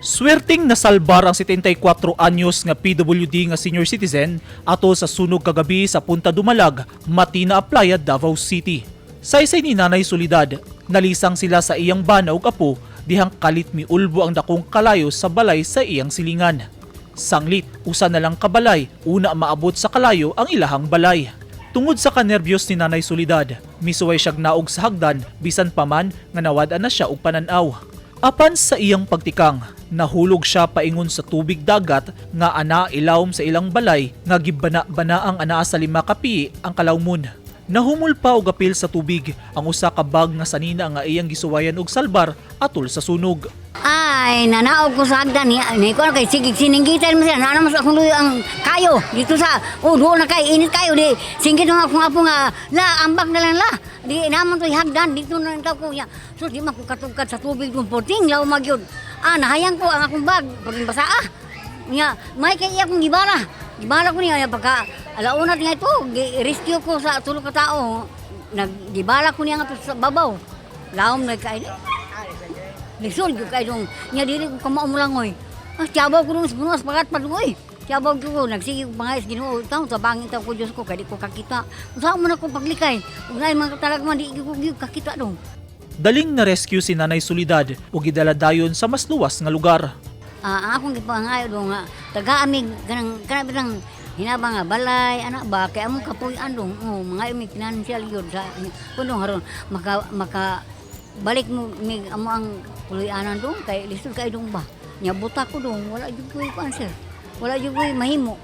Swerteng nasalbar ang 74 anyos nga PWD nga senior citizen atol sa sunog kagabi sa Punta Dumalag, Matina Aplaya, Davao City. Saysay ni Nanay Solidad, nalisang sila sa iyang bana ug apo dihang kalit miulbo ang dakong kalayo sa balay sa iyang silingan. Sanglit, usa na lang kabalay, una maabot sa kalayo ang ilahang balay. Tungod sa kanerbiyos ni Nanay Solidad, misuway siyag naog sa hagdan bisan pa man nga nawad-an na siya og pananaw. Apan sa iyang pagtikang, nahulog siya paingon sa tubig dagat nga ana ilawom sa ilang balay nga gibana-bana ang anaa sa 5 ka piye ang kalawmon. Nahumol pa og apil sa tubig ang usa ka bag nga sanina nga iyang gisuwayan og salbar atol sa sunog. Ay, nanaog ko sa hagdan ni ni ko kay sige sininggitan mo siya. Nana mas akong luyo ang kayo dito sa, oh, doon na kay init kayo di singgit mo akong apo nga la ambak na lang la di naman to hagdan dito na lang ko ya. So di man ko katugkad sa tubig dun, porting law magyud. Ah, nahayang ko ang akong bag porting basa ah. Nya may kay iya akong gibara. Gibara ko niya pagka alauna nga ito, rescue ko sa tulo ka tao. Naggibala ko niya nga to sa babaw. Laom nagkain. Lisod gyud kay dong nya dili ko kamao mo langoy. Ah, tiyabaw ko dong sa puno pagat pa oy. Tiyabaw ko nagsige ko pangayos Ginoo taon tabangin taw ko, Diyos ko, kay di ko kakita. Unsa man ako paglikay? Ug naay mga talag man di ko gyud kakita dong. Daling na-rescue si Nanay Solidad ug gidala dayon sa mas luwas nga lugar. Ah, ang akong gipangayo dong nga taga amig kanang kanang bitang hinabang nga balay anak ba kay among kapuy-an dong, oh, mga mig financial gyud sa kuno haron maka maka balik mo mig amo ang puloy-anan dong kay lisod kay dong ba nya buta ko dong, wala jud koy kuan, sir, wala jud koy mahimo.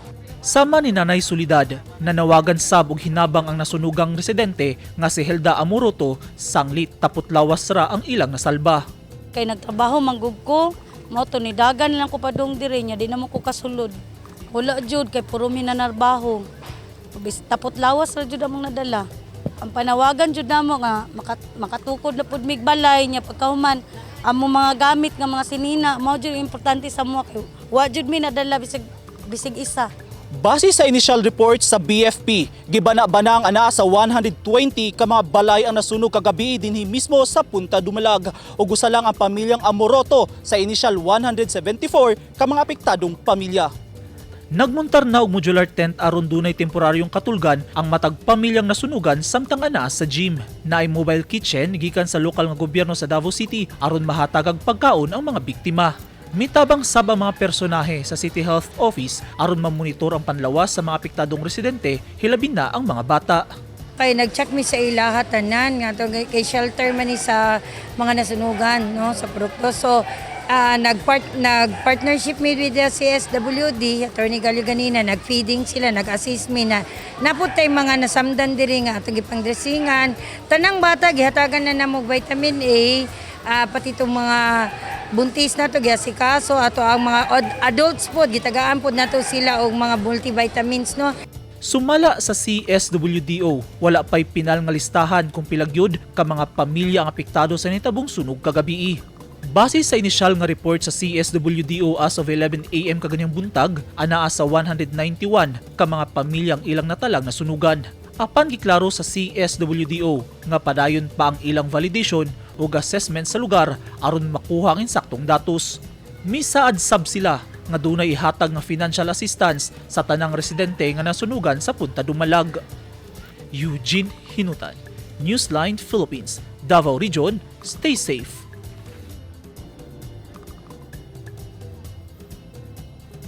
Sama ni Nanay Solidad, nanawagan sab og hinabang ang nasunugang residente nga si Hilda Amoroto, sanglit tapot lawas ra ang ilang nasalba. Kay nagtrabaho manggug ko, mao to ni dagan lang ko padung diri nya di na mo ko kasulod. Wala jud kay puro mi nanarbaho. Bis tapot lawas ra jud among nadala. Ang panawagan jud namo nga makatukod na pud mig balay nya pagkahuman amo mga gamit nga mga sinina mao jud importante sa mo kay wa jud mi nadala bisag bisig isa. Base sa initial report sa BFP, gibana-bana ang anaa sa 120 ka mga balay ang nasunog kagabi dinhi mismo sa Punta Dumalag ug usa lang ang pamilyang Amoroto sa initial 174 ka mga apektadong pamilya. Nagmuntar na og modular tent aron dunay temporaryong katulgan ang matag pamilyang nasunugan samtang anaa sa gym. Naay mobile kitchen gikan sa lokal nga gobyerno sa Davao City aron mahatagag pagkaon ang mga biktima. Mitabang sab ang mga personahe sa City Health Office aron mamonitor ang panlawas sa mga apektadong residente, hilabi na ang mga bata. Kay nag-check mi sa ilaha tanan nga to kay shelter man ni sa mga nasunugan, no, sa produkto. So nag partnership mi with the CSWD, Attorney Galio ganina, nag-feeding sila, nag-assist mi na naput tay mga nasamdan diri nga atong gipang-dressingan. Tanang bata gihatagan na namo og vitamin A, pati itong mga buntis na to giasikaso ato ang mga adults pod gitagaan pod nato sila og mga multivitamins, no. Sumala sa CSWDO, wala pa'y pinal nga listahan kung pilagyod ka mga pamilya ang apektado sa nitabong sunog kagabii. Base sa inisyal nga report sa CSWDO as of 11 a.m. kaganyang buntag, anaa sa 191 ka mga pamilyang ilang natalang nasunugan. Apan giklaro sa CSWDO nga padayon pa ang ilang validation ug assessment sa lugar aron makuha ang insaktong datos. Misaad sab sila nga dunay ihatag nga financial assistance sa tanang residente nga nasunugan sa Punta Dumalag. Eugene Hinutan, Newsline Philippines, Davao Region, stay safe.